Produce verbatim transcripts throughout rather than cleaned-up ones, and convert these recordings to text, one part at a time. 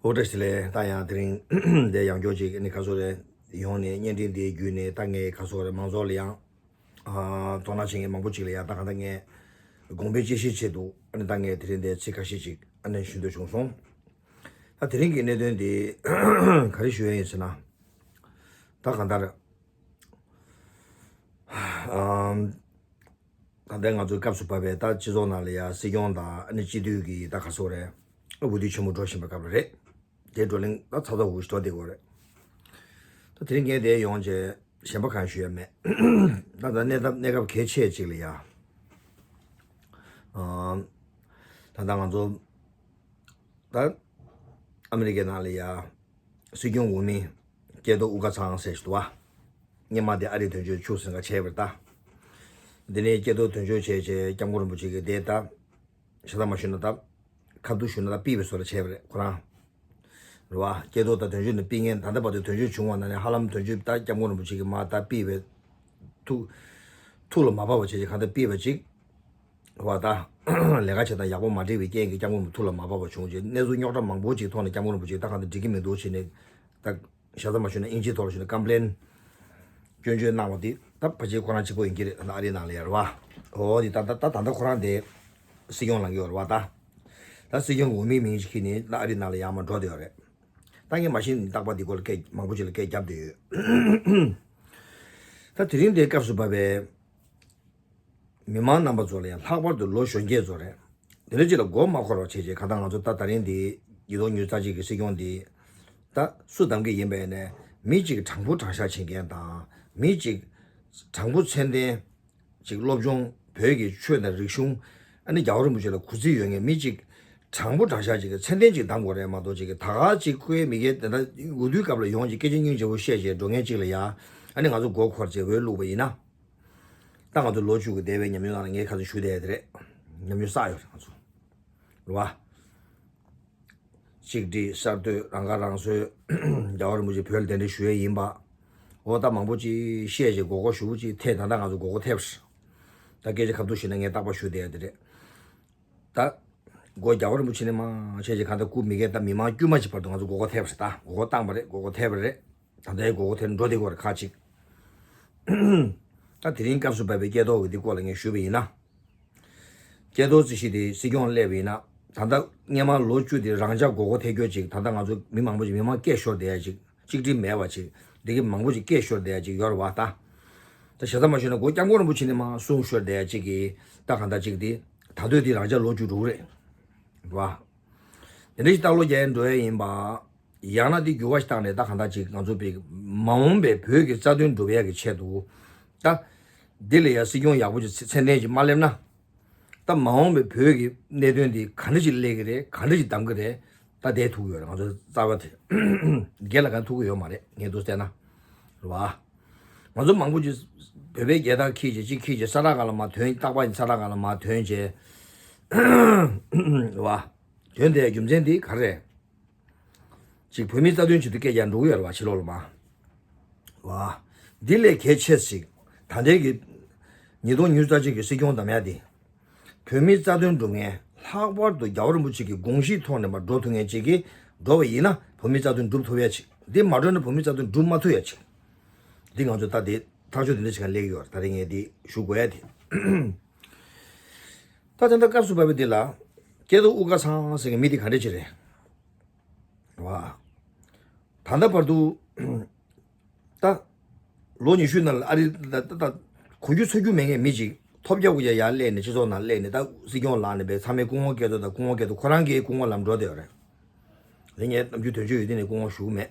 ཨོ་བཀྲ་ཤིས་བདེ་ལེགས། ད་ཡང་དེ་རིང་དེ་ཡང་སྐྱར་ཅིག་ནི་ཁ་སོ་རེ་ཡོང་ནས་བརྙན་འཕྲིན་འདི་བརྒྱུད་ནས་ད་ངས་ཁ་སོ་རེ་མང་ཚོགས་ལ་ཡང་ཨ་དོ་སྣང་བྱེད་མཁན་མང་པོ་ཅིག་ལ་ཡང་ད་གང་ལྟར་ངས་དགོངས་པའི་དཔྱད་གཞིའི་ཆེད་དུ་ཨ་ནི་ད་ངས་དེ་རིང་དེ་ཚིག་ཁ་ཤས་ཅིག་ཨ་ནི་ཞུ་འདོད་བྱུང་སོང་། ད་དེ་རིང་གི་གནད་དོན་འདི་ག་རེ་ཞུ་ཡ་ཡིན་ཟེར་ན། ད་གང་ལྟར་ཨམ། ད་ལྟའི་ང་ཚོའི་སྐབས་སུ་བབས་པའི་ད་སྤྱི་ཚོགས་ནང་ལ་ཡ་སྲིད་སྐྱོང་དང་ཨ་ནི་སྤྱི་འཐུས་ཀྱི་ད་ག་སོ་རེད། འོས་བསྡུ་ཆེན་མོ་འགྲོ་བཞིན་པའི་སྐབས་ལ་རེད། དེ་བགྲོ་གླེང་ད་ཚ་ཚ་འུར་འུར་འགྲོ་བསྡད་ཀྱི་ཡོད་རེད། ད་དེ་རིང་ངས་དེ་ཡོང་བྱས་གཞན་པ་གང་ཞུ་ཡ་མེད། ད་ད་གནས་སྟངས་གནས་སྐབས་གལ་ཆེ་ཅིག་ལ་ཡ། ཨམ། ད་ལྟ་ང་ཚོ་ད་ཨ་མི་རི་ཀའི་ནང་ལ་ཡ་སྲིད་སྐྱོང་འོས་མི་སྐལ་རྡོར་དབུ་དཀར་ཚང་ཟེར་ཞིག་འདུག་བ། སྔོན་མ་དེ་ཨ་རིའི་དོན་གཅོད་ཆུ་སྲིན་ཁ་བྱས་པ་རེད་ད། འདི་ནས་སྐལ་རྡོར་དོན་གཅོད་བྱས་བྱས་སྐྱབས་མགོན་རིན་པོ་ཆེ་གི་དེ་ད་ཞེ་ད་མ་ཞུས་ན་ད་ཁ་བསྡུ་ཞུས་ན་ད་ཕུད་པའི་བཟོ་འདྲ་བྱས་པ་རེད་ཁོ་རང་། རེད་བ། སྐལ་རྡོར་ད་དོན་གཅོད་ནས་ཕུད་མཁན་ད་ལྟ་བར་དུ་དོན་གཅོད་བྱུང་བ་ན་ནས་ཧ་ལམ་དོན་གཅོད་ད་སྐྱབས་མགོན་རིན་པོ་ཆེ་གི་མ་ད་ཕུད་པའི་ཐུགས་ཐུགས་ལ་མ་བབས་པ་བྱས་བྱས་གང་ལྟར་ཕུད་པ་ཅིག་བ་ད། ལས་ཀ་བྱེད་སྟངས་ཡག་པོ་མ་འགྲིག་པའི་རྐྱེན་གྱིས་སྐྱབས་མགོན་རིན་པོ་ཐུགས་ལ་མ་བབས་པ་བྱུང་རྗེས་གནས་ཚུལ་རྙོག་དྲ་མང་པོ་ཅིག་ཐོག་ནས་སྐྱབས་མགོན་རིན་པོ་ཆེ་ད་གང་ལྟར་འགྲིག་གི་མི་འདུག་བྱས་ནས་ད་ཞེ་ས་མ་ཞུས་ན་ཨིན་ཇིའི་ཐོག་ལ་ཞུས་ན་ཀམ་པི་ལེན་སྐྱོན་བརྗོད་གནང་བ་དེ་ད་ཕལ་ཆེར་ཁོ་རང་གཅིག་པོ་ཡིན་གྱི་རེད། ད་ཨ་རིའི་ནང་ལ་ཡ་རེད་བ། འོ་དེ་ད་ད་ད་ད་ལྟ་ཁོ་རང་དེ་སྲིད་སྐྱོང་ལངས་ཡོད་རེད་བ་ད། ད་སྲིད་སྐྱོང་གི་འོས་མིའི་མིང་ཞིག་ཁྱེར་ནས་ད་ཨ་རིའི་ནང་ལ་ཡར་མར་འགྲོ་བསྡད་ཡོད་རེད། ད་ངས་མ་གཞི་ནས་རྟག་པར་འདི་སྐོར་ལ་སྐད་མང་པོ་ཅིག་ལ་སྐད་བརྒྱབ་བསྡད་ཡོད། ད་དེ་རིང་འདིའི་སྐབས་སུ་བབས་པའི་མི་མང་རྣམ་པ་ཚོ་ལ་ཡང་ལྷག་པར་དུ་ལོ་གཞོན་སྐྱེས་ཚོ་རེད། དེ་འདྲ་ཅིག་ལ་མགོ་མ་འཁོར་བ་བྱས་རྗེས་གང་ལྟར་ང་ཚོ་ད་ད་རིང་འདི་ཉིས་སྟོང་ཉི་ཤུ་རྩ་གཅིག་གི་སྲིད་སྐྱོང་འདི་ད་སུ་བདམས་ཀྱི་ཡིན་པ་ཡིན་ནའི་མི་གཅིག་དྲང་པོ་དྲང་བཞག་བྱེད་མཁན་དང་མི་གཅིག་དྲང་པོ་མཚན་ལྡན་ཅིག་སློབ་སྦྱོང་བོད་ཀྱི་ཆོས་དང་རིག་གཞུང་ཨ་ནི་རྒྱལ་བ་རིན་པོ་ཆེ་ལ་གུས་བརྩི་ཡོད་མཁན་མི་གཅིག་དྲང་པོ་དྲང་བཞག་ཅིག་གི་མཚན་ལྡན་ཅིག་བདམས་དགོས་རེད་མ་གཏོགས་ཅིག་གི་ད་ག་ཅིག་ཁོའི་མི་སྒེར་དེ་འདྲ་འོས་བསྡུའི་སྐབས་ལ་ཡོང་ཅིག་སྐད་ཆ་སྙིང་རྗེ་པོ་བཤད་བྱས་འགྲོ་མཁན་ཅིག་ལ་ཡ་ཨ་ནི་ང་ཚོ་མགོ་འཁོར་བྱས་འོས་བླུགས་པ་ཡིན་ན། ད་ང་ཚོ་ལོ་བཅུ་གི་འདས་པའི་ཉམས་མྱོང་ནང་ལ་ངས་ཁ་ཚོན་ཞུ་བསྡད་ཡ་དེ་རེད། ཉམས་མྱོང་བསགས་ཡོད་རེད་ང་ཚོ། རེད་བ། གཅིག་སྒྲིལ་གསར་གཏོད་རང་ཁ་རང་གསོའི་རྒྱལ་བ་རིན་པོ་ཆེ་བོད་ལ་གདན་འདྲེན་ཞུ་ཡས་ཡིན་པ། འོ་ད་མང་པོ་ཅིག་བཤད་ཅིག་མགོ་སྐོར་ཞུ་ཅིག་ཐེབས་ད་ལྟ་ང་ཚོ་མགོ་སྐོར་ཐེབས་རེད། ད་སྐད་ཆ་ཁ་ཐུག་ཞུས་ན་ངས་རྟག་པར་ཞུ་བསྡད་ཡ་དེ་རེད། ད། མགོ་རྒྱལ་བ་རིན་པོ་ཆེ་ནས་མ་བྱས་ཅིག་གང་ལྟར་སྐུ་མི་སྒེར་ད་མི་མང་དཀྱུས་མ་ཅིག་བར་དུ་ང་ཚོ་མགོ་སྐོར་ཐེབས་རེད་ད་མགོ་སྐོར་བཏང་པ་རེད་མགོ་སྐོར་ཐེབས་པ་རེད། ད་ལྟའི་མགོ་སྐོར་ཐེབས་འགྲོ་བསྡད་ཀྱི་ཡོད་རེད་ཁག་ཅིག་ད་དེ་རིང་སྐབས་སུ་བབས་པའི་སྐལ་རྡོར་གྱི་འདི་སྐོར་ལ་ངས་ཞུས་པ་ཡིན་ན། སྐལ་རྡོར་རྩིས་གཞི་དེ་སྲིད་སྐྱོང་སླེབས་པ་ཡིན་ན་ད་ལྟ་སྔོན་མ་ལོ་བཅུ་དེ་རང་འཇགས་མགོ་སྐོར་ཐེབས་རྒྱུ་ཅིག་ད་ལྟ་ང་ཚོ་མི་མང་པོ་ཅིག་མི་མང་སྐད་ཤོར་བསྡད་ཡ་ཅིག་གཅིག་སྒྲིལ་མེད་པ་ཅིག་འདི་གི་མང་པོ་ཅིག་སྐད་ཤོར་བསྡད་ཡ་ཅིག་ཡོད་རེད་བ་ད། ད་ཞེ་ས་མ་ཞུས་ན་མགོ་སྐྱབས་མགོན་རིན་པོ་ཆེ་ནས་མ་གསུང་ཤོར་བསྡད་ཡ་ཅིག་གི་ད་གང་ལྟར་ཅིག་དེ་ད་དུས་དེ་རང་འཇགས་ལོ་བཅུ་དྲུག་རེད་བ། དེ་འདྲ་ཞིག་ལྟ་ལོ་རྒྱག་འགྲོ་ཡ་ཡིན་པ། ཡང་ན་དེ་འགྱུར་བ་ཞིག་བཏང་ནས་ད་གང་ལྟར་ཅིག་ང་ཚོ་བོད་མ་འོངས་པའི་བོད་ཀྱི་རྩ་དོན་སྒྲུབ་ཡ་གི་ཆེད་དུ། ད། འདི་ལ་ཡ་སྲིད་སྐྱོང་ཡག་པོ་ཅིག་མཚན་ལྡན་ཅིག་མ་སླེབས་ན། ད་མ་འོངས་པའི་བོད་ཀྱི་གནད་དོན་འདི་ག་འདྲ་ཅིག་སླེབས་ཀྱི་རེད་ག་འདྲ་ཅིག་བདམས་ཀྱི་རེད། ད་དེ་ཐུག་གི་ཡོད་རེད་ང་ཚོ་རྩ་བ་དེ། སྒེར་ལ་གང་ཐུག་གི་ཡོད་མ་རེད་ངས་འདུག་བལྟས་ན། རེད་བ། ང་ཚོ་མང་པོ་ཅིག་བོད་པའི་རྒྱལ་དར་འཁྱེར་བྱས་གཅིག་འཁྱེར་བྱས་ས་ཐག་གང་ལ་མར་ཐོན་རྟག་པར་ས་ཐག་གང་ལ་མར་ཐོན་བྱས། རེད་བ། དོན་དེའི་རྒྱུ་མཚན་དེ་ག་རེ་རེད། ཅིག་བོད་མིའི་རྩ་དོན་ཆེད་དུ་སྐད་རྒྱག་འགྲོ་གི་ཡོད་རེད་བ་ཕྱི་ལོགས་ལ་མ། བ། འདི་ལས་གལ་ཆེ་ཞིག་ད་ལྟའི་གི་ཉིས་སྟོང་ཉི་ཤུ་རྩ་གཅིག་གི་སྲིད་སྐྱོང་བདམས་ཡ་དེ། བོད་མིའི་རྩ་དོན་སྒྲུབ་མཁན་ལྷག་པར་དུ་རྒྱལ་བ་རིན་པོ་ཆེ་གི་དགོངས་གཞིའི་ཐོག་ནས་མར་འགྲོ་ཐུབ་མཁན་ཅིག་གིས་འགྲོ་བ་ཡིན་ན་བོད་མིའི་རྩ་དོན་སྒྲུབ་ཐུབ་ཡ་ཅིག་འདི་མ་འགྲོ་ན་བོད་མིའི་རྩ་དོན་སྒྲུབ་མ་ཐུབ་ཡ་ཅིག་འདི་ང་ཚོ་ད་དེ་ཐག་གཅོད་དེ་འདྲ་ཞིག་ག་སླེབས་ཀྱི་ཡོད་རེད་ད་རེས་ངས་འདི་ཞུ་དགོས་ཡ་དེ། ད་དེ་འདྲ་སྐབས་སུ་བབས་པའི་འདི་ལ་སྐལ་རྡོར་དབུ་དཀར་ཚང་ཟེར་མཁན་མི་དེ་ག་འདྲ་ཅིག་རེད། བ། ད་ལྟ་བར་དུ། ད། ལོ་ཉི་ཤུ་ནང་ལ་ཨ་རི་ད་ད་ད་གོ་རྒྱུ་ཚོར་རྒྱུ་མེད་མཁན་མི་ཅིག་ཐོབ་རྒྱག་དགོས་ཀྱི་ཡར་སླེབས་ནས་སྤྱི་ཚོགས་ནང་སླེབས་ནས་ད་སྲིད་སྐྱོང་ལངས་ནས་བས་ཚང་མས་སྐུ་ངོ་སྐལ་རྡོར་དང་སྐུ་ངོ་སྐལ་རྡོར་ཁོ་རང་གིས་སྐུ་ངོ་ལམ་འགྲོ་བསྡད་ཡོད་རེད། དེ་ངས་གཏམ་རྒྱུད་དོན་གཅོད་ཡོད་དེ་ནས་སྐུ་ངོ་ཞུ་གི་མེད།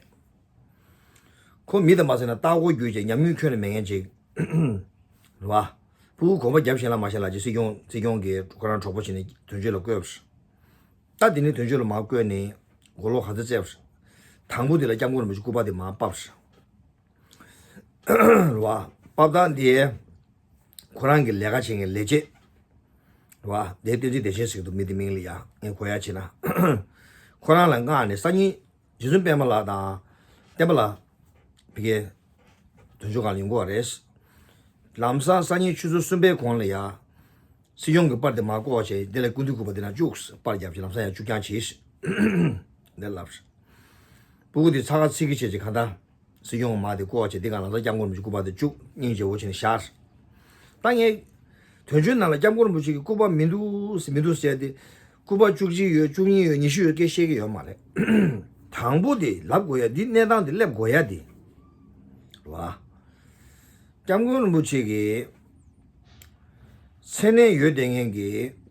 ཁོ་མི་དང་མ་ཟེར་ན་ལྟ་སྐོར་བརྒྱུད་བྱས་ཉམས་མྱོང་ཁྱོན་ནས་མེད་མཁན་ཅིག་རེད་བ། ཕྲུ་གུ་གོམ་པ་རྒྱབ་ཤེས་ལ་མ་ཤེས་ལ་ཅིག་སྲིད་སྐྱོང་སྲིད་སྐྱོང་གིས་ཁོ་རང་གྲོགས་པོ་བྱས་ནས་དོན་གཅོད་ལ་བསྐོས་པ་རེད། ད་དེ་ནས་དོན་གཅོད་ལ་མར་བསྐོས་ནས་མགོ་ལོག་ག་ཚོད་བཙལ་བ་རེད། དང་པོ་དེ་ལ་སྐྱབས་མགོན་རིན་པོ་ཆེ་སྐུ་པར་དེ་མར་ཕབ་རེད། རེད་བ། ཕབ་སྟངས་དེ་ཁོ་རང་གི་ལས་ཀ་བྱེད་མཁན་ལས་བྱེད་རེད་བ། དེ་བསྟན་འཛིན་བདེ་ཆེན་ཟེར་གྱི་འདུག་མི་དེ་མིང་ལ་ཡ་ངས་གོ་ཡ་བྱས་ན། ཁོ་རང་ལ་མངགས་ནས་སང་ཉིན་རྗེ་བཙུན་པད་མ་ལགས་དང་བསྟན་པ་ལགས་ཕ་གིའི་དོན་གཅོད་ཁང་ལ་ཡོང་དགོས་པ་རེད། ལམ་སང་སང་ཉིན་ཆུ་ཚོད་གསུམ་པའི་གོང་ལ་ཡ། སྲིད་སྐྱོང་གི་པར་དེ་མར་བཀོག་བྱས་དེ་ལ་སྐུ་མདུན་སྐུ་པར་དེ་ནང་བཅུག་པར་བརྒྱབ་བྱས་ལམ་སང་ཡང་བཅུག་རྐྱང་བྱས། འདི་ལབ། སྤུ་གུ་དེ་ཚ་ཁ་ཚིག་གི་བྱས་ཀྱི་གང་ལྟར་སྲིད་སྐྱོང་མ་དེ་བསྐོ་བ་བྱས། དེ་གང་ལ་ད་སྐྱབས་མགོན་རིན་པོ་ཆེ་སྐུ་པར་དེ་བཅུག་སྙིང་རྗེ་བོ་བྱས་ནས་བཞག་ད་ངས་དོན་གཅོད་ནང་ལ་སྐྱབས་མགོན་རིན་པོ་ཆེ་གི་སྐུ་པར་མི་འདུག་ཟེར་མི་འདུག་ཟེར་ཏེ། སྐུ་པར་བཅུ་གཅིག་ཡོད། བཅུ་གཉིས་ཡོད། ཉི་ཤུ་ཡོད། སྐད་བཤད་ཀྱི་ཡོད་མ་རེད། དང་པོ་དེ་ལབ་དགོས་ཡ་དེ། གནས་སྟངས་དེ་སླེབས་དགོས་ཡ་དེ་རེད་བ། སྐྱབས་མགོན་རིན་པོ་ཆེ་གི་མཚན་གནས་ཡོད་བསྡད་མཁན་གྱི་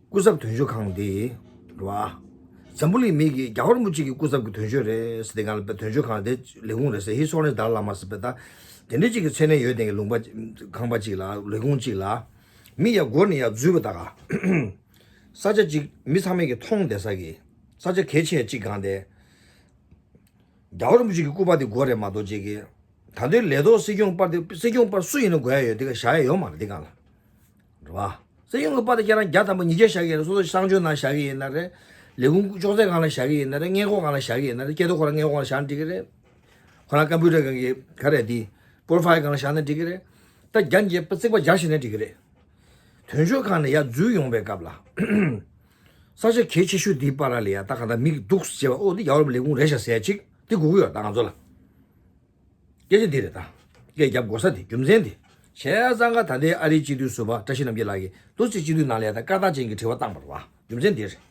སྐུ་ཚབ་དོན་གཅོད་ཁང་དེ་རེད་བ། འཛམ་བུ་གླིང་མི་གིས་རྒྱལ་བ་རིན་པོ་ཆེ་གི་སྐུ་ཚབ་ཀྱི་དོན་གཅོད་རེད་ཟེར་ཏེ། གང་ལ་དཔེ་དོན་གཅོད་ཁང་དེ་ལས་ཁུངས་རེད་ཟེར། ཧི་སོ་ནི་དར་ལ་མ་ཟེར་པའི་ད་དེ་འདྲ་ཅིག་གི་མཚན་གནས་ཡོད་བསྡད་མཁན་ལུང་པ་ཁང་པ་ཅིག་ལ། ལས་ཁུངས་ཅིག་ལ་མི་ཡར་སྒོ་ནས་ཡར་འཛུལ་བ་ད་ག་ས་ཆ་ཅིག་མི་ཚང་མས་ཀྱི་མཐོང་བསྡད་ས་གི་ས་ཆ་གལ་ཆེ་ཅིག་སྒང་དེ། རྒྱལ་བ་རིན་པོ་ཆེ་གི་སྐུ་པར་དེ་དགོས་རེད་མ་གཏོགས་ཅིག་གི། ད་ལྟའི་ལས་ཐོག་སྲིད་སྐྱོང་པར་དེ། སྲིད་སྐྱོང་པར་སུ་ཡིན་ན་དགོས་ཡ་ཡོད། དེ་ག་བཞག་ཡ་ཡོད་མ་རེད་དེ་གང་ལ། རེད་བ། སྲིད་སྐྱོང་གི་པར་དེ་ཁྱེད་རང་བརྒྱ་ཐམ་པ་ཉིས་བརྒྱ་བཞག་གི་ཡིན་ན། སོ་སོ་གསང་སྤྱོད་ནང་བཞག་གི་ཡིན་ན་རེད། ལས་ཁུངས་ཅོག་ཙེ་སྒང་ལ་བཞག་གི་ཡིན་ན་རེད། མངལ་སྒོ་སྒང་ལ་བཞག་གི་ཡིན་ན་རེད། སྐྱེ་ཐོ་ཁོ་རང་མངལ་སྒོ་སྒང་ལ་བཞག་ན་འགྲིག་གི་རེད། ཁོ་རང་ཀམ་པུ་ཏར་སྒང་གི་ག་རེ་དེ་པོ་རོ་ཕའིལ་སྒང་ལ་བཞག་ན་འགྲིག་གི་རེད། ད་རྒྱ་འགྱེད་པ་རྩིག་པ་སྦྱར་བཞག་ན་འགྲིག་གི་རེད། དོན་གཅོད་ཁང་ནས་ཡར་འཛུལ་ཡོང་བའི་སྐབས་ལ། ས་ཆ་གལ་ཆེ་ཤོས་འདིའི་བར་ལ་ཡ་ད་གང་ལྟར་མི་གིས་འདུག་ཟེར་བ། ཨོ་འདི་རྒྱལ་བ་རིན་པོ་ལས་ཁུངས་རེད་ཤག་ཟེར་ཡ་ཅིག་དེ་དགོས་ཀྱི་ཡོད་ད་ང་ཚོ་ལ། སྐད་ཆ་འདི་རེད་ད། སྐད་རྒྱབ་དགོས་ས་དེ། རྒྱུ་མཚན་དེ། བྱས་ཙང་ཀ་ད་ལྟའི་ཨ་རིའི་སྤྱི་འཐུས་ཟུར་པ་བཀྲ་ཤིས་རྣམ་རྒྱལ་ལགས་ཀྱིས་ཏོག་ཙམ་སྤྱི་འཐུས་ནང་ལ་ཡ་ད་སྐར་རྟགས་ཅན་གྱི་དྲི་བ་བཏང་བ་རེད་བ། རྒྱུ་མཚན་དེ་རེད།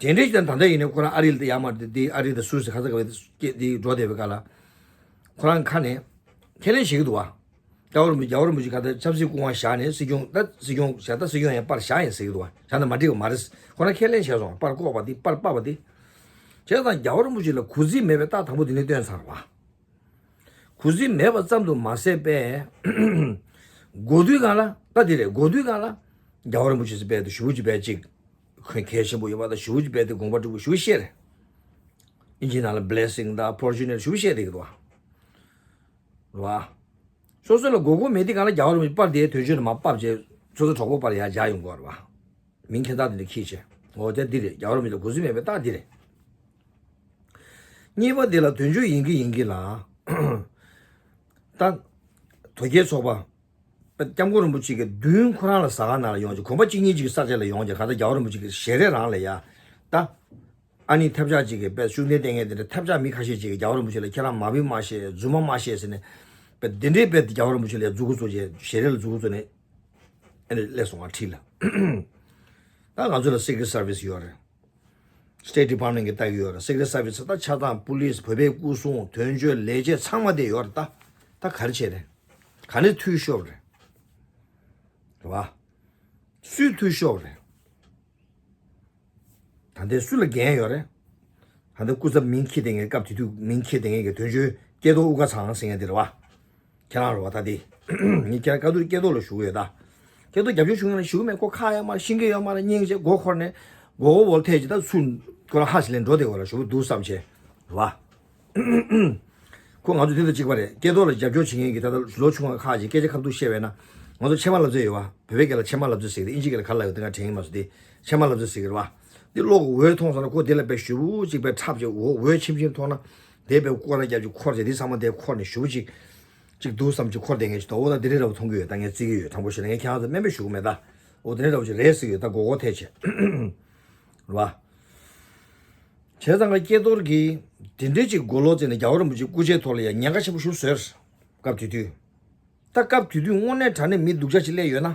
དེ་འདྲའི་ཅིག་ད་ལྟ་ཡིན་ནའི་ཁོ་རང་ཨ་རི་ལ་ད་ཡར་མར་དེ། ཨ་རི་དང་སུད་སི་ག་ས་ག་བའི་སྐད་དེ་འགྲོ་བསྡད་པའི་སྐབས་ལ། ཁོ་རང་ཁ་ནས་ཁས་ལེན་བྱེད་ཀྱི་འདུག་བ། རྒྱལ་བ་རིན་པོ་ཆེ། རྒྱལ་བ་རིན་པོ་ཆེ་ག་ད་ཆབ་སྲིད་སྐུ་དབང་བཞག་ནས་སྲིད་སྐྱོང་། ད་སྲིད་སྐྱོང་བཞག་ད་སྲིད་སྐྱོང་ཡང་པར་བཞག་ཡིན་ཟེར་གྱི་འདུག་བ། བཞག་ན་མ་འགྲིག་པ་མ་རེད། ཁོ་རང་ཁས་ལེན་བྱས་སོང་། པར་བཀོག་པ་དེ། པར་ཕབ་པ་དེ། བྱས་ཙང་རྒྱལ་བ་རིན་པོ་ཆེ་ལ་གུས་བརྩི་མེད་པའི་རྟགས་དང་པོ་དེ་ནས་སྟོན་ཚར་བ། གུས་བརྩི་མེད་པ་ཙམ་དུ་མ་ཟད་པས། འགོ་དུས་སྒང་ལ་ད་དེ་རེད། འགོ་དུས་སྒང་ལ་རྒྱལ་བ་རིན་པོ་ཆེ་ཟེར་དཔེ་དེ་ཞེ་པོ་ཅིག་དཔེ་ཅིག་གལ་ཆེན་པོ་ཡོད་པ་དང་། ཞེ་པོ་ཅིག་དཔེ་དེ་དགོངས་པ་འགྲུབ་པོ་ཞེ་པོ་བཤད་རེད། ཨིན་ཇི་ནང་ལ་blessing དང་fortunate ཞེ་པོ་བཤད་བསྡད་ཀྱི་འདུག་བ། རེད་བ། སོ་སོ་ལ་དགོས་མཁོ་མེད་དུས་སྒང་ལ་རྒྱལ་བ་རིན་པོ་ཆེ་པར་དེ་དོན་གཅོད་ནས་མར་ཕབ་བྱས། སོ་སོ་གྲོགས་པོ་པར་ཡར་སྦྱར་ཡོང་གི་ཡོད་རེད་བ། མིང་འཁྱེར་སྟངས་དེ་འདྲ་ཁྱེར་བྱས། འོ་དེ་འདི་རེད། རྒྱལ་བ་རིན་པོ་ཆེ་ལ་གུས་བརྩི་མེད་པའི་རྟགས་འདི་རེད། གཉིས་པ་དེ་ལ་དོན་གཅོད་ཡིན་གྱི་ཡིན་གྱི་ལ། ད་དོལ་རྒྱལ་ཚོགས་པ་སྐྱབས་མགོན་རིན་པོ་ཆེ་གི་མདུན་ཁོ་རང་ལ་ཟ་ཁང་ནང་ལ་ཡོང་བྱས། གོམ་པ་གཅིག་གཉིས་ཅིག་གི་ས་ཆ་ལ་ཡོང་བྱས། གང་ལྟར་རྒྱལ་བ་རིན་པོ་ཆེ་གི་ཞལ་རས་རང་ལ་ཡ་ད། ཨ་ནི་ཐབས་ཆག་ཅིག་གིས་དཔེ་ཤུགས་ལྡན་བསྟེན་མཁན་དེ་འདྲ། ཐབས་ཆག་མི་ཁ་ཤས་ཅིག་གིས་རྒྱལ་བ་རིན་པོ་ཆེ་ལ་ཁྱེད་རང་མ་བིང་མ་བཤད། རྫུན་མ་མ་བཤད་ཟེར་ནས། དཔེ་དེ་འདྲའི་དཔེ་རྒྱལ་བ་རིན་པོ་ཆེ་ལ་མཛུབ་གུ་བཙུགས་བྱས། ཞལ་རས་ལ་མཛུབ་གུ་བཙུགས་ནས་ཨ་ནི་སླེབས་སོང་ང་འཁྲིས་ལ། ད་ང་ཚོ་ལ་Secret Service ཡོད་རེད། State Department གིས་ལྟ་གི་ཡོད་རེད། Secret Service ད་ཆ་ཚང་པུ་ལིས། བོད་པའི་སྐུ་སྲུང་། དོན་གཅོད། ལས་བྱེད་ཚང་མ་དེ་ཡོད་རེད་ད། ད་ག་རེ་བྱས་རེད། ག་ནས་འཐུས་ཤོར་རེད། རེད་བ། སུས་འཐུས་ཤོར་རེད། ད་ལྟའི་སུ་ལ་འགན་ཡོད་རེད། ད་ལྟ་སྐུ་ཚབ་མིང་འཁྱེར་བསྡད་མཁན། སྐབས་དེ་དུས་མིང་འཁྱེར་བསྡད་མཁན་གྱི་དོན་གཅོད་སྐལ་རྡོར་དབུ་དཀར་ཚང་ཟེར་མཁན་དེ་རེད་བ། ཁྱེད་རང་རེད་བ། ད་དེ་ངས་ཁྱེད་རང་བཀའ་བསྡུར་སྐལ་རྡོར་ལ་ཞུ་གི་ཡོད་ད། སྐལ་རྡོར་རྒྱབ་སྐྱོར་བྱུང་མཁན་ལ་ཞུ་གི་མེད། ཁོ་ཁག་ཡོད་མ་རེད། ཤེས་ཀྱི་ཡོད་མ་རེད། སྙིང་རྗེ་མགོ་འཁོར་ནས་མགོ་བོ་བོར་ཐལ་གྱི། ད་ཚུར་ཁོ་རང་ཧ་ཞིག་ལེན་འགྲོ་བསྡད་ཡོད་རེད། ཞུ་གི་འདུག་བསམ་བྱས་རེད་བ། ཁོ་ང་ཚོ་དེ་དང་གཅིག་པ་རེད། སྐལ་རྡོར་ལ་རྒྱབ་སྐྱོར་བྱེད་མཁན་གྱི་ད་ལྟ་ལོ་ཆུང་བ་ཁག་ཅིག་སྐད་ཆ་ཁ་ཐུག་བཤད་པས་ན། ང་ཚོ་ཕྱེ་མ་ལབ་རྩེ་ཡོད་བ། བོད་པའི་སྐད་ལ་ཕྱེ་མ་ལབ་རྩེ་ཟེར་གི་རེད། ཨིན་ཇིའི་སྐད་ལ་ག་རེ་ལབ་ཡོད་དེ་ང་དྲན་གྱི་མ་སོང་སྟེ། ཕྱེ་མ་ལབ་རྩེ་ཟེར་གི་རེད་བ། འདི་གློག་འོད་མཐོང་སོང་ན་ཁོ་དེ་ལ་དཔེ་ཞེ་པོ་ཅིག་དཔེ་འཁྲབ་བྱས། འོ་འོད་ཆེམ་ཆེམ་མཐོང་ན་དེ་དཔེ་སྐོར་ར་རྒྱབ་ཀྱི་འཁོར་བྱས། དེ་ཚང་མ་དེ་འཁོར་ནས་ཞེ་པོ་ཅིག་ཅིག་འདུག་བསམ་ཅིག་འཁོར་བསྡད་མཁན་ཅིག་འདུག་འོ་ད་དེ་འདྲ་འདྲ་བོ་མཐོང་གི་ཡོད། ད་ངས་བརྩི་གི་ཡོད། དྲང་པོ་བཤད་ན་ངས་ཁྱེད་རང་ཚོ་དམན་པ་ཞུ་གི་མེད་ད། འོ་དེ་འདྲ་འདྲ་བོ་ཅིག་རེད་ཟེར་གི་ཡོད། ད་མགོ་སྐོར་ཐེབས་བྱས། རེད་བ། བྱས་ཙང་ཀ་སྐལ་རྡོར་གྱིས་དེ་འདྲའི་ཅིག་མགོ་ལོག་བརྩེས་ནས་རྒྱལ་བ་རིན་པོ་ཆེའི་སྐུ་ཕྱྭའི་ཐོག་ལ་ཡང་ཉེན་ཁ་ཆེན་པོ་ཞིག་བཟོས། སྐབས་དེ་དུས། ད་སྐབས་དེ་དུས་དངོས་གནས་དྲང་གནས་མི་སྡུག་ཅག་ཅིག་སླེབས་ཡོད་ན།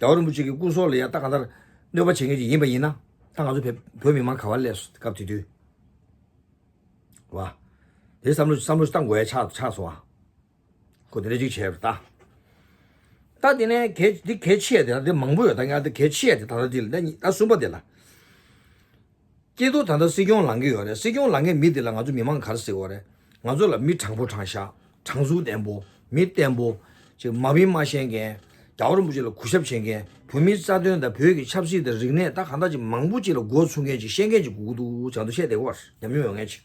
རྒྱལ་བ་རིན་པོ་ཆེ་གི་སྐུ་སྲོག་ལ་ཡང་ད་གང་ལྟར་གནོད་པ་བྱེད་མཁན་ཅིག་ཡིན་པ་ཡིན་ན། ད་ང་ཚོ་བོད་བོད་མི་མང་ག་པར་སླེབས་སོང་། སྐབས་དེ་དུས། བ། དེ་བསམ་བློ་བསམ་བློ་བཏང་དགོས་ཡ་ཆགས་ཆགས་སོང་ཨ། ཁོ་དེ་འདྲ་ཅིག་བྱས་པ་རེད་ད། ད་དེ་ནས་གལ་འདི་གལ་ཆེ་ཡ་དེ། ད་དེ་མང་པོ་ཡོད། ད་ངས་དེ་གལ་ཆེ་ཡ་དེ་ད་ལྟ་དེ་ལ། ད་གཉིས་ད་གསུམ་པ་དེ་ལ། སྐལ་རྡོར་ད་ལྟ་སྲིད་སྐྱོང་ལངས་ཀྱི་ཡོད་རེད། སྲིད་སྐྱོང་ལངས་མཁན་མི་དེ་ལ་ང་ཚོ་མི་མང་ག་རེ་ཟེར་གྱི་ཡོད་རེད། ང་ཚོ་ལ་མི་དྲང་པོ་དྲང་བཞག་དྲང་ཚུགས་ལྡན་པོ། མི་བརྟན་པོ། ཅིག་མ་བིང་མ་བཤད་མཁན། རྒྱལ་བ་རིན་པོ་ཆེ་ལ་གུས་ཞབས་བྱེད་མཁན། བོད་མིའི་རྩ་དོན་དང་བོད་ཀྱི་ཆབ་སྲིད་དང་རིག་གནས་ད་གང་ལྟར་ཅིག་མང་པོ་ཅིག་ལ་མགོ་ཚུགས་མཁན་ཅིག་ཤེས་མཁན་ཅིག་དགོས་ཀྱི་འདུག་ཅང་དུ་བཤད་བསྡད་ཀྱི་ཡོད་རེད། ཉམས་མྱོང་ཡོད་མཁན་ཅིག་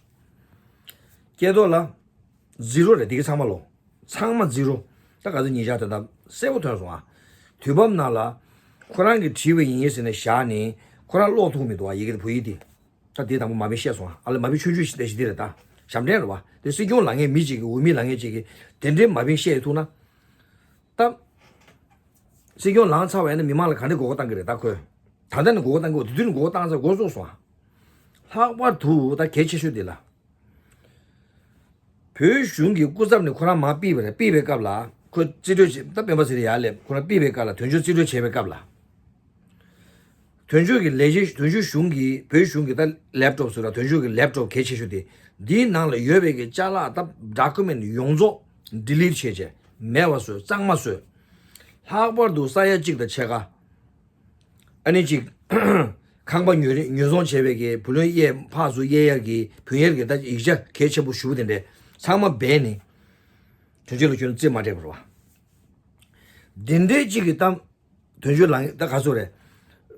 སྐལ་རྡོར་ལ། ཛི་རོ་རེད་དེ་གི་ཚང་མ་ལོ། ཚང་མ་ཛི་རོ། ད་ག་ཚོད་ཉིན་ཞག་དོན་དག་གསལ་པོ་ཐོན་སོང་ཨ། དུས་བབ་ནང་ལ་ཁོ་རང་གིས་བྲིས་པ་ཡིན་ཟེར་ནས་བཞག་ནས་ཁོ་རང་ཀློག་ཐུབ་མི་འདུག་ཨ། ཡི་གེ་དེ་བོད་ཡིག་དེ། ད་དེ་དང་པོ་མ་བིང་བཤད་སོང་ཨ། ཨ་ལ་མ་བིང་ཆུང་ཆུང་ཞིག་དེ་ཞིག་དེ་རེད་ད། ཞབས་འདྲེན་རེད་བ། དེ་སྲིད་སྐྱོང་ལངས་མཁན་མི་གཅིག་གིས། འོས་མི་ལངས་མཁན་གཅིག་གིས་དེ་འདྲའི་མ་བིང་བཤད་ཡོད་ཐུག་ན། ད། སྲིད་སྐྱོང་ལངས་ཚར་བ་ཡིན་ན་མི་མང་ལ་ག་འདྲ་མགོ་སྐོར་བཏང་གི་རེད་ད་ཁོས། ད་ལྟ་ནས་མགོ་སྐོར་བཏང་གི་ཡོད། དེ་དུས་ནས་མགོ་སྐོར་བཏང་ཚར། མགོ་རྫོགས་སོང་ཨ། ལྷག་པར་དུ་ད་གལ་ཆེ་ཤོས་དེ་ལ། བོད་གཞུང་གི་སྐུ་ཚབ་ནས་ཁོ་རང་མར་ཕུད་པ་རེད། ཕུད་པའི་སྐབས་ལ་ཁོ་རྩིས་སྤྲོད་བྱས། ད་སྤེན་པ་ཚེ་རིང་ཡར་སླེབས། ཁོ་རང་ཕུད་པའི་སྐབས་ལ། དོན་གཅོད་རྩིས་སྤྲོད་བྱས་པའི་སྐབས་ལ། དོན་གཅོད་ཀྱི་ལས་བྱེད། དོན་གཅོད་གཞུང་གི། བོད་གཞུང་གི་ད་ལེབ་ཊོབ་ཟེར་ར། དོན་གཅོད་ཀྱི་ལེབ་ཊོབ་གལ་ཆེ་ཤོས་དེ། འདིའི་ནང་ལ་ཡོད་པའི་གི་ཅ་ལག་ད་ཌོ་ཀུ་མེན་ཊི་ཡོངས་རྫོགས་ཌི་ལིཊ་བྱས་བྱས། མེད་པ་བཟོས། གཙང་མ་བཟོས། ལྷག་པར་དུ་ས་ཡ་གཅིག་དང་ཕྱེད་ཀ། ཨ་ནི་གཅིག་ཁང་པ་ཉོས་རེད། ཉོ་ཚོང་བྱས་པའི་གི་བུ་ལོན་གཡར། ཕར་ཚུར་གཡར་ཡག་གི་བུན་གཡར་གྱི་ད་ཡིག་ཆ་གལ་ཆེན་པོ་ཞེ་པོ་དེ་འདྲས་ཚང་མ་སྦས་ནས། དོན་གཅོད་ལ་ཁྱོན་རྩིས་མ་སྤྲད་པ་རེད་བ། འདི་འདྲའི་གཅིག་གི་གཏམ། དོན་གཅོད་ལངས། ད་ག་ཚོད་རེད།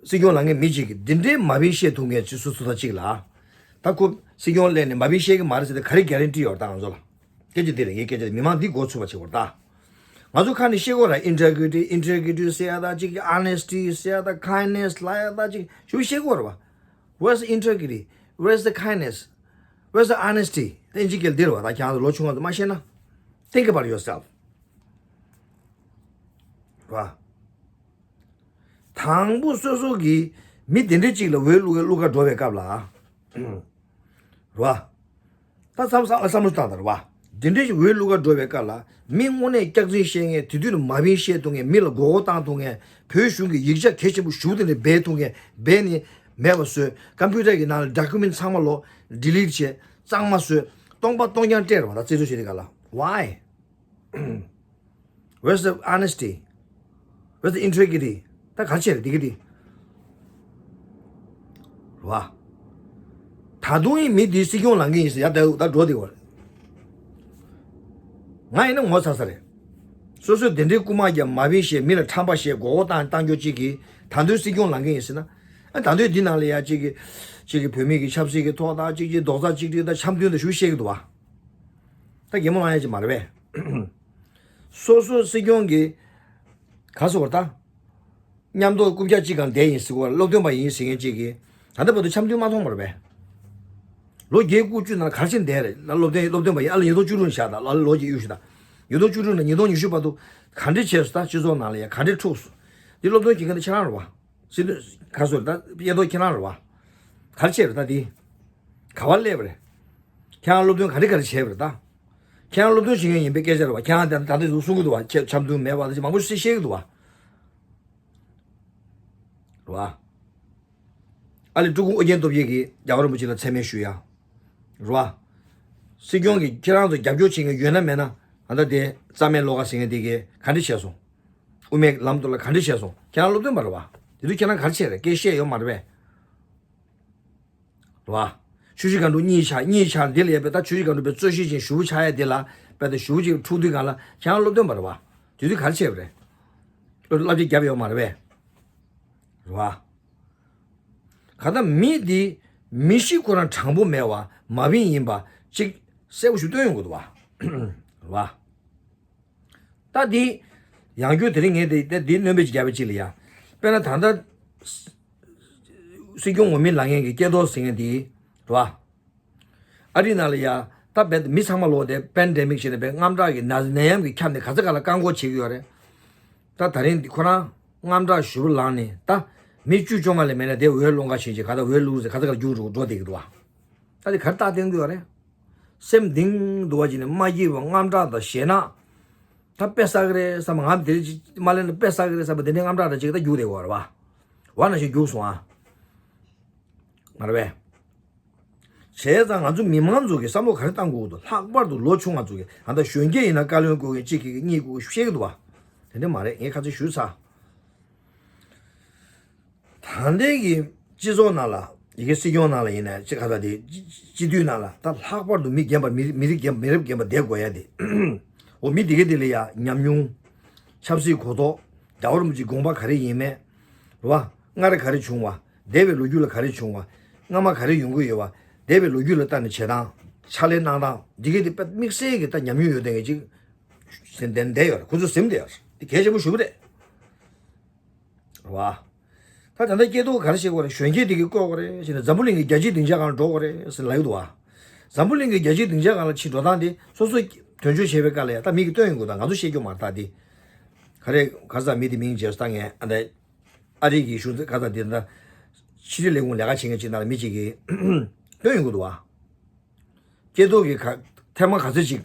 སྲིད་སྐྱོང་ལངས་མཁན་མི་གཅིག་གིས་འདི་འདྲའི་མ་བིན་བཤད་ཐུབ་མཁན་ཅིག་སུ་སུ་ད་གཅིག་ལ། ད་ཁོ་སྲིད་སྐྱོང་སླེབས་ནས་མ་བིན་བཤད་ཀྱི་མ་རེད་ཟེར་ཏེ་ག་རེ་གྷ་རན་ཊི་ཡོད་རེད་ད་ང་ཚོ་ལ། སྐད་ཆ་འདི་རེད། ངའི་སྐད་ཆ་འདི། མི་མང་འདི་མགོ་ཚོས་པ་བྱེད་དགོས་རེད་ད། ང་ཚོ་ཁ་ནས་བཤད་ཀྱི་ཡོད་རེད། ཨིན་ཊེ་གྷི་རི་ཊི། ཨིན་ཊེ་གྷི་རི་ཊི་ཟེར་ཡག་ད་གཅིག། ཨོ་ནེ་སི་ཊི་ཟེར་ཡག་ད། ཁའིན་ཌི་ནེ་སི་ལབ་ཡག་ད་གཅིག་ཞེ་པོ་བཤད་ཀྱི་ཡོད་རེད་བ། Where's the integrity? Where's the kindness? Where's the honesty? དེ་ཨིན་ཇི་སྐད་འདི་རེད་བ། ད་ཁྱེད་རང་ཚོ་ལོ་ཆུང་བ་ཚོ་མ་ཤེས་ན། Think about yourself. རེད་བ། དང་པོ་སོ་སོ་གི་མི་དེ་འདྲ་གཅིག་ལ་འོས་བླུག་ག་བླུག་ག་འགྲོ་བའི་སྐབས་ལ། རེད་བ། ད་བསམ་བསམ་བསམ་བློ་བཏང་དང་རེད་བ། དེ་འདྲ་ཞིག་འོས་བླུག་ག་འགྲོ་བའི་སྐབས་ལ། མི་དངོས་གནས་སྐྱག་རྫུན་བཤད་མཁན། དེ་དུས་ནས་མ་བིན་བཤད་ཐུབ་མཁན། མི་ལ་མགོ་སྐོར་བཏང་ཐུབ་མཁན། བོད་གཞུང་གི་ཡིག་ཆ་གལ་ཆེན་པོ་ཞེ་པོ་དེ་འདྲ་སྦས་ཐུབ་མཁན་སྦས་ནས་མེད་པ་བཟོས། ཀམ་པུ་ཊར་གྱི་ནང་ལ་ཌོ་ཀུ་མེན་ཊི་ཚང་མ་ལོག་ཌི་ལིཊ་བྱས། གཙང་མ་བཟོས། སྟོང་པ་སྟོང་རྐྱང་སྤྲད་རེད་བ། ད་རྩིས་སྤྲོད་བྱེད་དུས་སྒང་ལ། Why? Where's the honesty? Where's the integrity? ད་ག་རེ་བྱས་རེད་འདི་གི་འདི། རེད་བ། ད་དུང་ཡིན་མི་འདི་སྲིད་སྐྱོང་ལངས་ཀྱི་ཡིན་ཟེར་ཡ་ད་ད་འགྲོ་བསྡད་ཡོད་རེད། ང་ཡིན་ན་ངོ་ཚ་ས་རེད། སོ་སོས་དེ་འདྲའི་རྐུ་མ་རྒྱབ། མ་བིན་བཤད། མི་ལ་ཁྲམ་པ་བཤད། མགོ་སྐོར་བཏང་བཏང་རྒྱུ་གཅིག་གིས་ད་དུང་སྲིད་སྐྱོང་ལངས་ཀྱི་ཡིན་ཟེར་ན། ཨ་ད་དུང་འདི་ནང་ལ་ཡ་གཅིག་གིས་གཅིག་གིས་བོད་མི་གི་ཆབ་སྲིད་ཀྱི་ཐོག་དང་། གཅིག་གིས་རྡོག་རྩ་གཅིག་སྒྲིལ་དང་འཆམ་མཐུན་དང་ཞེ་པོ་བཤད་ཀྱི་འདུག་བ། ད་གད་མོ་ལངས་ཡ་ཅིག་མ་རེད་པས། སོ་སོ་སྲིད་སྐྱོང་གི་ག་ཟེར་བ་ད། མཉམ་དུ་རྐུབ་བཀྱག་གཅིག་སྒང་བསྡད་ཡིན་ཟེར་བ། སློབ་སྟོན་པ་ཡིན་ཟེར་མཁན་གཅིག་གིས། ད་ལྟ་བར་དུ་འཆམ་མཐུན་མ་མཐོང་བ་རེད་པས། ལོ་བརྒྱད་དགུ་བཅུ་ནང་ག་རེ་བྱས་བསྡད་རེད། ལ་སློབ་སྟོན་སློབ་སྟོན་པ་ཡིན། ཨ་ལ་ཉིས་སྟོང་བཅུ་དྲུག་ནས་བཞག་ད། ལ་ལོ་གཅིག་གཡུག་ཞུ་ད། ཉིས་སྟོང་བཅུ་དྲུག་ནས་ཉིས་སྟོང་ཉི་ཤུ་བར་དུ་ག་འདྲ་བྱས་སོང་། ད་སྤྱི་ཚོགས་ནང་ལ་ཡ་ག་འདྲ་འཁྲུགས་སོང་། འདི་སློབ་སྟོན་བྱེད་མཁན་ད་ཁྱེད་རང་རེད་བ། སྲིད་དོན་ག་ཟེར་ད་ཡེ་ཏོ་ཁྱེད་རང་རེད་བ། ག་རེ་བྱས་རེད་ད་འདི། ག་བ་སླེབས་པ་རེད། ཁྱེད་རང་སློབ་སྟོན་ག་འདྲ་ག་རེ་བྱས་པ་རེད་ད། ཁྱེད་རང་སློབ་སྟོན་བྱེད་མཁན་ཡིན་པའི་སྐད་ཆ་རེད་བ། ཁྱེད་རང་ད་ད་ལྟ་གསུང་གི་འདུག་བ། ཁྱེད་འཆམ་མཐུན་མེད་པ་ད་ཅི་མང་པོ་ཞིག་བཤད་ཀྱི་འདུག་བ། རེད་བ། ཨ་ལས་སྤྲུལ་སྐུ་ཨོ་རྒྱན་སྟོབས་རྒྱལ་གྱིས་རྒྱལ་བ་རིན་པོ་ཆེ་ལ་མཚན་སྨད་ཞུ་ཡ། རེད་བ། སྲིད་སྐྱོང་གིས་ཁྱེད་རང་ཚོ་རྒྱབ་སྐྱོར་བྱེད་མཁན་ཡོད་ན་མེད་ན། ཨ་ད་དེ་རྩ་མེད་བློ་དགའ་ཟེར་མཁན་དེ་གིས་ག་འདྲ་བྱས་སོང་། དབུ་མའི་ལམ་དུ་ལ་ག་འདྲ་བྱས་སོང་། ཁྱེད་རང་སློབ་སྟོན་པ་རེད་བ། དེ་དུས་ཁྱེད་རང་ག་རེ་བྱས་རེད། སྐད་བཤད་ཡོད་མ་རེད་པས། རེད་བ། ཆུ་བཞི་སྒང་དྲུག་གཉིས་ཆགས། གཉིས་ཆགས་འདི་ལ་ཡོད་པའི་ད་ཆུ་བཞི་སྒང་དྲུག་པའི་རྩོད་གཞི་ཅན་ཞེ་པོ་ཆགས་ཡ་དེ་ལ་དཔེ་ད་ཞེ་པོ་ཅིག་འཁྲུག་དུས་སྒང་ལ་ཁྱེད་རང་སློབ་སྟོན་པ་རེད་བ། དེ་དུས་ག་རེ་བྱས་པ་རེད། བསླབ་བྱ་བརྒྱབ་ཡོད་མ་རེད་པས། རེད་བ། ག་ད་མི་འདི་མི་གཤིས་ཁོ་རང་དྲང་པོ་མེད་པ། མ་བིན་ཡིན་པ་ཅིག་གསལ་པོ་ཞིག་སྟོན་ཡོང་གི་འདུག་བ། རེད་བ། ད་འདི་ཡང་བསྐྱར་དེ་རིང་ངས་དེ་དེ་འདི་སྣོན་པ་ཅིག་བརྒྱབ་པ་ཅིག་ལ་ཡ། དཔེར་ན་ད་ལྟ་སྲིད་སྐྱོང་འོས་མི་ལངས་མཁན་གྱི་སྐལ་རྡོར་ཟེར་མཁན་དེ་རེད་བ། ཨ་རི་ནང་ལ་ཡ་ད་རྦད་དེ་མི་ཚང་མ་ལོག་དེ་པེན་ཌེ་མིག་བྱས་ནས་དཔེ་དངངས་སྐྲག་གི་ན་ནད་ཡམས་ཀྱིས་ཁྱབ་ནས་ག་ས་ག་ལ་བཀག་འགོག་བྱེད་ཀྱི་ཡོད་རེད། ད་ད་རིང་འདི་ཁོ་རང་དངངས་སྐྲག་ཞེ་པོ་ལངས་ནས། ད་མི་བཅུ་བཅོ་ལྔ་ལས་མེད་ན་དེ་འོས་སློང་ག་བྱེད་ཅིག་ག་ད་འོས་བླུག་ཟེར་ག་ས་ག་ལ་རྒྱུགས་འགྲོ་འགྲོ་བསྡད་ཀྱི་འདུག་བ། ད་དེ་ག་རེ་རྟགས་བསྟན་གྱི་ཡོད་རེད། སེམས་གཏིང་དུ་བ་ཅིག་ནས་མ་སྐྱིད་པ་དངངས་སྐྲག་དང་ཞེད་སྣང་། ད་དཔེ་བསགས་ཀྱི་རེད་བསམ། ང་དེ་རིང་ཅིག་མ་སླེབས་ན་དཔེ་བསགས་ཀྱི་རེད་བསམ་པ་དེ་འདྲའི་དངངས་སྐྲག་དང་ཅིག་ད་རྒྱུགས་བསྡད་ཡོད་རེད་བ། བ་ན་ཞིག་རྒྱུགས་སོང་ཨ། མ་རེད་པས། བྱས་ཙང་ང་ཚོ་མི་མང་ཚོ་གིས་བསམ་བློ་ག་རེ་བཏང་དགོས་འདུག་ལྷག་པར་དུ་ལོ་ཆུང་བ་ཚོ་གིས། ཨ་ད་གཞོན་སྐྱེས་ཡིན་ན་བཀའ་བློན་དགོས་མཁན་གཅིག་གིས་གཉིས་དགོས་བཤད་ཀྱི་འདུག་བ། དེ་འདྲ་མ་རེད། ངས་ཁ་ཚིག་ཞུས་ཚར། ད་ལྟའི་གི་སྤྱི་ཚོགས་ནང་ལ། ཡ་གི་སྲིད་སྐྱོང་ནང་ལ་ཡིན་ན་ཅི་ག་ད་དེ་སྤྱི་སྤྱི་འཐུས་ནང་ལ་ད་ལྷག་པར་དུ་མི་རྒན་པ། མི་མི་རིགས་རྒན། མི་རབས་རྒན་པ་བསྡད་དགོས་ཡ་དེ། འོ་མི་དེ་ག་དེ་ལ་ཡ་ཉམས་མྱོང་། ཆབ་སྲིད་གོ་རྟོགས། རྒྱལ་བ་རིན་པོ་ཆེའི་དགོངས་པ་ག་རེ་ཡིན་མིན། རེད་བ། སྔར་ག་རེ་བྱུང་བ། འདས་པའི་ལོ་རྒྱུས་ལ་ག་རེ་བྱུང་བ། སྔ་མ་ག་རེ་ཡོང་གི་ཡོད་བ། འདས་པའི་ལོ་རྒྱུས་ལ་ལྟ་ནས་བྱེད་སྟངས། ཕྱག་ལས་གནང་སྟངས་འདི་ག་དེ་དཔེ་དམིགས་བསལ་གྱི་ད་ཉམས་མྱོང་ཡོད་མཁན་གཅིག་ཟིན་བསྡད་བསྡད་ཡོད་རེད། ཁོ་ཚོ་ཟིན་བསྡད་ཡོད་རེད། འདི་གལ་ཆེན་པོ་ཞེ་པོ་རེད། རེད་བ། ད་ད་ལྟ་སྐྱེ་སྟོབས་ག་རེ་བྱེད་དགོས་རེད། གཞོན་སྐྱེས་དེ་གིས་བསྐོ་དགོས་རེད་ཟེར་ནས། འཛམ་བུ་གླིང་གི་རྒྱལ་སྤྱིའི་སྡིངས་ཆ་སྒང་འགྲོ་དགོས་རེད་ཟེར་ལབ་ཀྱི་འདུག་བ། འཛམ་བུ་གླིང་གི་རྒྱལ་སྤྱིའི་སྡིངས་ཆ་སྒང་ལ་ཕྱིན་འགྲོ་སྟངས་དེ་སོ་སོ་དོན་གཅོད་བྱས་པའི་སྐབས་ལ་ཡ། ད་མི་གིས་སྟོན་ཡོང་གི་འདུག་ད་ང་ཚོ་ཤེས་རྒྱུ་མ་རེད། ད་དེ་ག་རེ་ག་ས་མི་དེ་མིང་བརྗེད་སོང་། ད་ངས་ཨ་ད་ཨ་རི་གི་གཞུང་ག་ས་དེ་ད་ཕྱི་དྲིལ་ལས་ཁུངས་ལས་ཀ་བྱེད་མཁན་ཅིག་ནང་ལ་མི་གཅིག་གིས་སྟོན་ཡོང་གི་འདུག་བ། སྐྱེ་སྟོབས་ཀྱི་ཁ་ ཐེངས་མ་ག་ཚོད་ཅིག་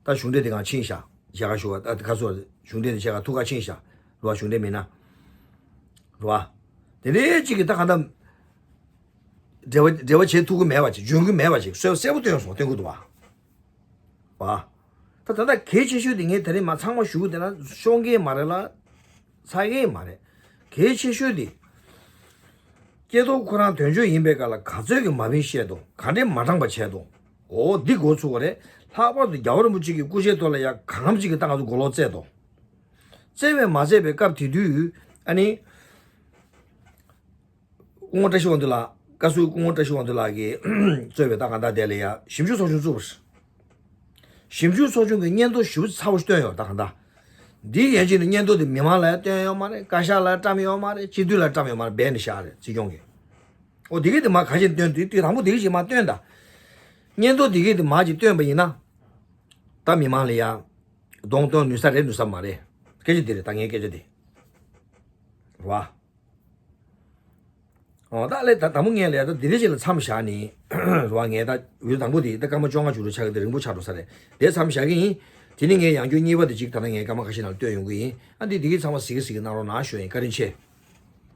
ད་གཞུང་འབྲེལ་དེ་གང་ཕྱིན་བཞག་ཞལ་ཁ་ཞུ་བ་ད་ཁ་སོ་གཞུང་འབྲེལ་དེ་ཞལ་ཁ་ཐུག་ག་ཕྱིན་བཞག་རུ་བ་གཞུང་འབྲེལ་མིན་ན་རུ་བ། དེ་འདྲའི་ཅིག་གི་ད་གང་ད་འབྲེལ་བ་འབྲེལ་བ་བྱེད་ཐུབ་ཀྱི་མེད་པ་ཅིག་འཇོན་གྱི་མེད་པ་ཅིག་གསལ་གསལ་པོ་སྟོན་སོང་སྟོན་གྱི་འདུག་བ། བ། ད་ད་ལྟ་གལ་ཆེ་ཤོས་དེ་ངས་དེ་རིང་མ་ཚང་མ་ཞུ་དེ་ན་ཤོང་གི་མ་རེད་ལ། ཚ་གི་མ་རེད། གལ་ཆེ་ཤོས་དེ། སྐྱེ་སྟོབས་ཁོ་རང་དོན་གཅོད་ཡིན་པའི་སྐབས་ལ་ག་ཚོད་ཀྱི་མ་བིན་བཤད་དོ་ག་འདྲས་མ་དྲང་པ་བྱས་དོ། འོ་འདི་འགོ་ཚུགས་པ་རེད། ལྷག་པར་དུ་རྒྱལ་བ་རིན་པོ་ཆེ་གི་སྐུ་ཕྱྭའི་ཐོག་ལ་ཡ་གང་འཚམ་ཅིག་གི་ད་ང་ཚོ་མགོ་ལོག་བཙལ་དོ། བཙལ་བས་མ་བཙལ་བའི་སྐབས་དེ་དུས་ཨ་ནི། སྐུ་ངོ་བཀྲ་ཤིས་དབང་འདུས་ལགས་བཀའ་ཟུར་སྐུ་ངོ་བཀྲ་ཤིས་དབང་འདུས་ལགས་ཀྱིས་གཙོས་པའི་ད་གང་ལྟར་དེ་ལ་ཡ་ཞིབ་འཇུག་ཚོགས་ཆུང་བཙུགས་པ་རེད། ཞིབ་འཇུག་ཚོགས་ཆུང་གི་སྙན་ཐོ་ཞིབ་ཚ་བོ་ཞིག་བཏོན་ཡོད་ད་གང་ལྟར། འདིའི་ཡན་ཆད་ནས་སྙན་ཐོ་དེ་མི་མང་ལ་ཡ་བཏོན་ཡོད་མ་རེད། བཀའ་ཤག་ལ་བཀྲམ་ཡོད་མ་རེད། སྤྱི་འཐུས་ལ་བཀྲམ་ཡོད་མ་རེད། སྦས་ནས་བཞག་རེད་སྲིད་སྐྱོང་གིས། ཨོ་དེ་གས་དེ་མ་ག་ཞིག་བཏོན་དུས་དུས་དང་པོ་དེ་གས་ཞིག་མ་བཏོན་ད། སྙན་ཐོ་དེ་གས་དེ་མ་ཅིག་བཏོན་པ་ཡིན་ན། ད་མི་མང་ལ་ཡ། གདོང་སྟོན་ནུས་ས་རེད་ནུས་ས་མ་རེད། སྐད་ཆ་དེ་རེད་ད་ངའི་སྐད་ཆ་དེ། རེད་བ། ཨོ་ད་ལས་ད་དང་པོ་ངས་ལས་ད་འདི་འདྲ་ཞིག་ལ་མཚམས་བཞག་ནི། རེད་བ་ངས་ད་འོས་དང་པོ་དེ་ད་སྐར་མ་བཅོ་ལྔ་བཅུ་དྲུག་ཆགས་ཀྱི་དེ་རིང་པོ་ཆགས་འགྲོ་ས་རེད་དེ་མཚམས་བཞག་གི་ཡིན། དེ་ནི་ངས་ཡང་བསྐྱར་གཉིས་པ་དེ་གཅིག་ད་ལྟ་ངས་སྐར་མ་ཁ་ཤས་ནང་བཏོན་ཡོང་གི་ཡིན། ཨ་འདི་འདི་གི་ཚང་མ་གཟིགས་གི་གཟིགས་གི་གནང་རོགས་གནང་ཞུ་ཡིན། བཀའ་དྲིན་ཆེ།